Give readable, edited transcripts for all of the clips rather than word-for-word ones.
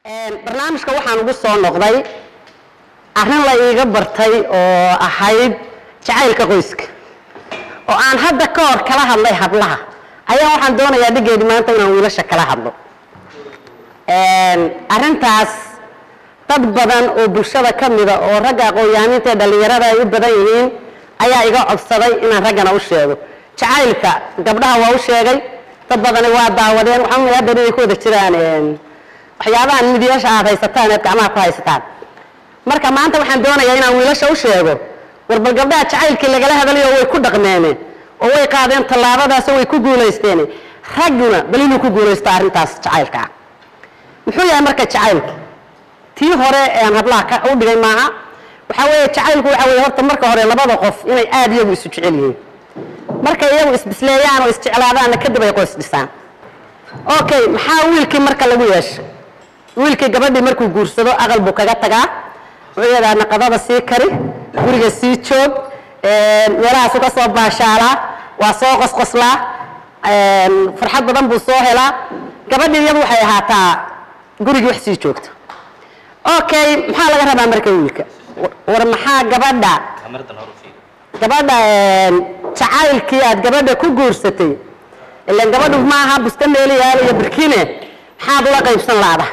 Barnaamijka waxaan ugu soo noqday arrin la iiga bartay oo ahayd jacaylka qoyska, oo aan hadda ka hor kala hadlay hablaha, ayaa waxaan doonayaa dhigeedi maanta inaan wiilasha kala hadlo. Arrintaas dad badan oo bulshada ka mida oo ragga aqoon-yahaniinta ee dhallinyarada ay u badan yihiin ayaa iga codsaday inaan raggana u sheego. Jacaylka gabdhaha waa u sheegay, dad badani waa daawadeen. Waxaan umaleeyaa hadda inay ku wada jiraan waxyaabahan midiyaasha aad haysataan eed gacmaha ku haysataan. Marka maanta waxaan doonayaa inaan wiilasha u sheego, war bal gabdhaha jacaylkii lagala hadalayo way ku dhaqmeene oo way qaadeen tallaabadaas oo way ku guulaysteen, ragguna bal inuu ku guulaysto arrintaas jacaylka ah. Muxuu yahay marka jacaylku? Tii hore aan hablaha ka u dhigay maaha. Waxaa weeye jacaylku waxa weeye horta marka hore labada qof inay aada iyagu isu jecel yihiin. Markay iyagu isbisleeyaan oo isjeclaadaanna, kadib ay qoys dhisaan. Okay, maxaa wiilkii marka lagu yeesho? Wiilkii gabadhii markuu guursado, aqal buu kaga tagaa. Wuxuu yidhaha, "Naqadada sii kari, guriga sii joog." Meelahaasu ka soo baashaalaa, waa soo qosqoslaa, farxad badan buu soo helaa. Gabadhii iyadu waxay ahaataa gurigii wax sii joogto. Okay, maxaa laga rabaa marka wiilka? War maxaa gabadha jacaylkii aad gabadha ku guursatay, ilaan gabadhu maaha busta meeliyaal iyo birkine, maxaad ula qaybsan laada?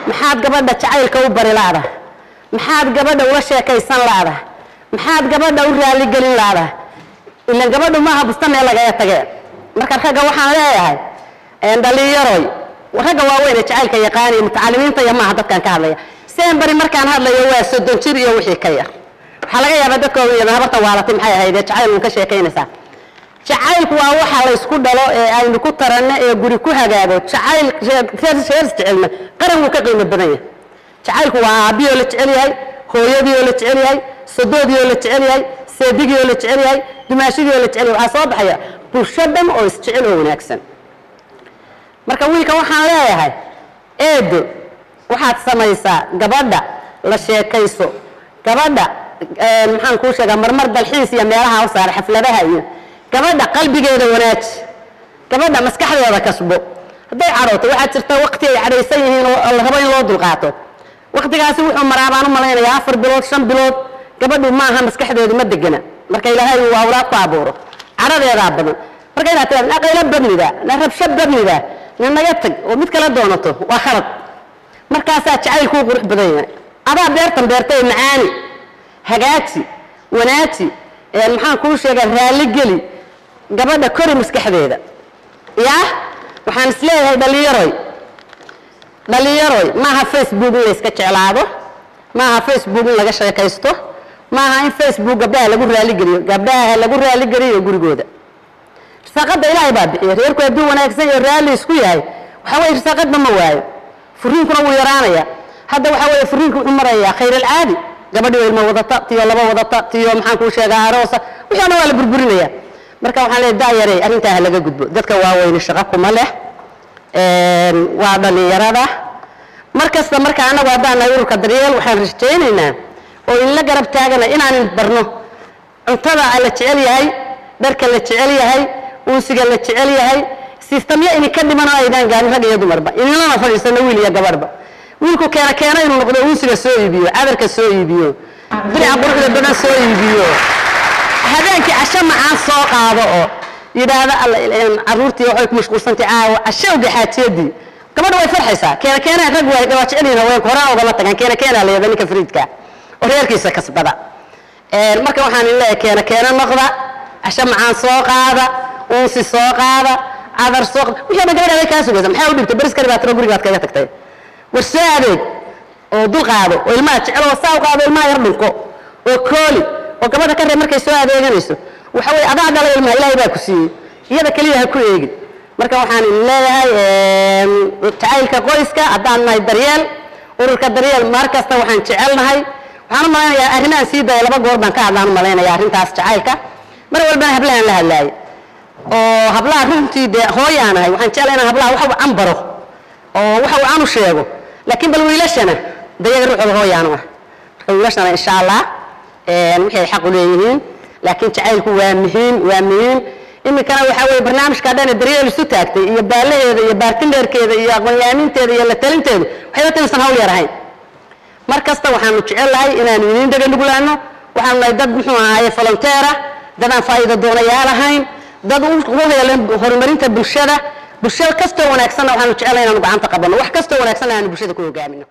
Maxaad gabadha jacaylka u bari laada? Maxaad gabadha ula sheekaysan laada? Maxaad gabadha u raaligelin laada? Ilaan gabadhu maaha busta meel lagaga tagee. Marka ragga waxaan leeyahay, dhalinyaroy, ragga waaweyn ee jacaylka yaqaan iyo mutacalimiinta iyo maaha dadkan ka hadlaya. Seen bari markaan hadlayo waa 30 jir iyo wixii ka yar. Waxaa laga yaabaa dadka waaweyn habarta waalatay maxay ahayd ee jacayl uun ka sheekaynaysaa. Jacaylku waa waxa la isku dhalo ee aynu ku taranno ee guri ku hagaago. Jacayl reer reer jecelna qaran wuu ka qiimo badan yahay. Jacaylku waa aabbiyoo la jecel yahay, hooyadiioo la jecel yahay, sodoodiioo la jecel yahay, seedigiioo la jecel yahay, dumaashidiioo la jecel yahay. Waxaa soo baxaya bulsho dhan oo isjecel oo wanaagsan. Marka wiilka waxaan leeyahay, eedo, waxaad samaysaa gabadha la sheekayso. Gabadha maxaan kuu sheegaa, marmar dalxiis iyo meelaha u saara, xafladaha iyo gabadha qalbigeeda wanaaji, gabadha maskaxdeeda kasbo. Hadday cadhooto, waxaa jirta waqti ay cadhaysan yihiin oo la rabo in loo dulqaato. Waqtigaasi wuxuu maraa, baan u malaynayaa, 4 bilood, 5 bilood. Gabadhu maaha, maskaxdeedu ma degana. Marka Ilaahay uu awlaad ku abuuro, cadhadeedaa badan. Marka inaad tiraado, "Na qaylo badnida, na rabsho badnida, na naga tag," oo mid kala doonato, waa khalad. Markaasaa jacaylkuu qurux badan yahay. Adaa beertan beertay, macaani, hagaaji, wanaaji, maxaan kuu sheegaa, raalli geli gabadha, kori maskaxdeeda. Yaa waxaan isleeyahay, dhalinyaroy, dhalinyaroy, maaha Facebook in la iska jeclaado, maaha Facebook in laga sheekaysto, maaha in Facebook gabdhaha lagu raaligeliyo. Gabdhaha lagu raaligeliyo gurigooda. Risaaqadda Ilaahay baa bixiya. Reerku hadduu wanaagsan iyo raalli isku yahay, waxa weye risaaqadba ma waayo, furiinkuna wuu yaraanaya. Hadda waxa weeye furiinku wuxuu marayaa khayr alcaadi. Gabadhii oo ilmo wadata, tiyo laba wadata, tiyo maxaan kuu sheegaa aroosa, wixii o dhan waa la burburinaya. Marka waxaan leeyahay, da'yarey, arrintaa ha laga gudbo. Dadka waaweyne shaqo kuma leh, waa dhalinyarada mar kasta. Marka annagu haddaan nahay ururka Daryeel, waxaan rajaynaynaa oo inla garab taagana inaan barno cuntada la jecel yahay, dharka la jecel yahay, unsiga la jecel yahay, systemyo idinka dhiman oo aydaan gaarin, rag iyo dumarba idinlana fadhiisano, wiil iyo gabadhba. Wiilku keena keena inuu noqdo, unsiga soo iibiyo, cadarka soo iibiyo, dirica quruxda badan soo iibiyo, habeenkii casho macaan soo qaado oo yidhaahda, "Alla, caruurtii waxay ku mashquulsantay caawa cashowga xaajiyadii." Gabadha way farxaysaa. Keena keenaa rag waa jecel yihiin haweenku, horaan ugama tagaan. Keena keenaa la yidhahda ninka fariidka oo reerkiisa kasbada. Marka waxaan leeyahay, keena keena noqda, casho macaan soo qaada, unsi soo qaada, cadar soo qaada. Wixii o dhan gabadha way kaa sugaysa. Maxaa u dhibtay? Baris kari baa tiro guriga baad kaga tagtay. War soo adeeg oo dul qaado oo ilmaha jecel oo saa u qaado, ilmaha yar dhunko oo kooli oo gabadha ka reeb markay soo adeeganayso. Waxa weeye adaa dhalay ilmaha, Ilaahay baa ku siiyey, iyada keliya ha ku eegin. Marka waxaan idin leeyahay, jacaylka qoyska, haddaan nahay Daryeel, ururka Daryeel, mar kasta waxaan jecelnahay. Waxaan u malaynayaa arrimahan sii daaya laba goor baan ka hadlaan u malaynayaa arrintaas jacaylka. Mar walbana hablahan la hadlaayay oo hablaha runtii dee hooyaan ahay, waxaan jeclay inaan hablaha waxa uu baro oo waxa uu aan u sheego. Laakiin bal wiilashana dayaga ruuxooda hooyaan u ah. Marka wiilashana, insha Allah, wixii ay xaq u leeyihiin. Laakiin jacaylku waa muhiim, waa muhiim. Iminkana waxaa weye barnaamijka dhan ee Daryeel isu taagtay iyo baalaheeda iyo partnerkeeda iyo aqoon-yahaniinteeda iyo la talinteedu waxay la talisan hawl yar ahayn. Mar kasta waxaanu jecel lahay inaanu idiin dhega nuglaano. Waxaanu nahay dad, muxuu ahaaye, volunteer ah, dad aan faa'iido doonayaal ahayn, dad u heelan horumarinta bulshada. Bulshada kastoo wanaagsanna waxaanu jecelahay inaanu gacanta qabanno, wax kastoo wanaagsanna aanu bulshada ku hogaamino.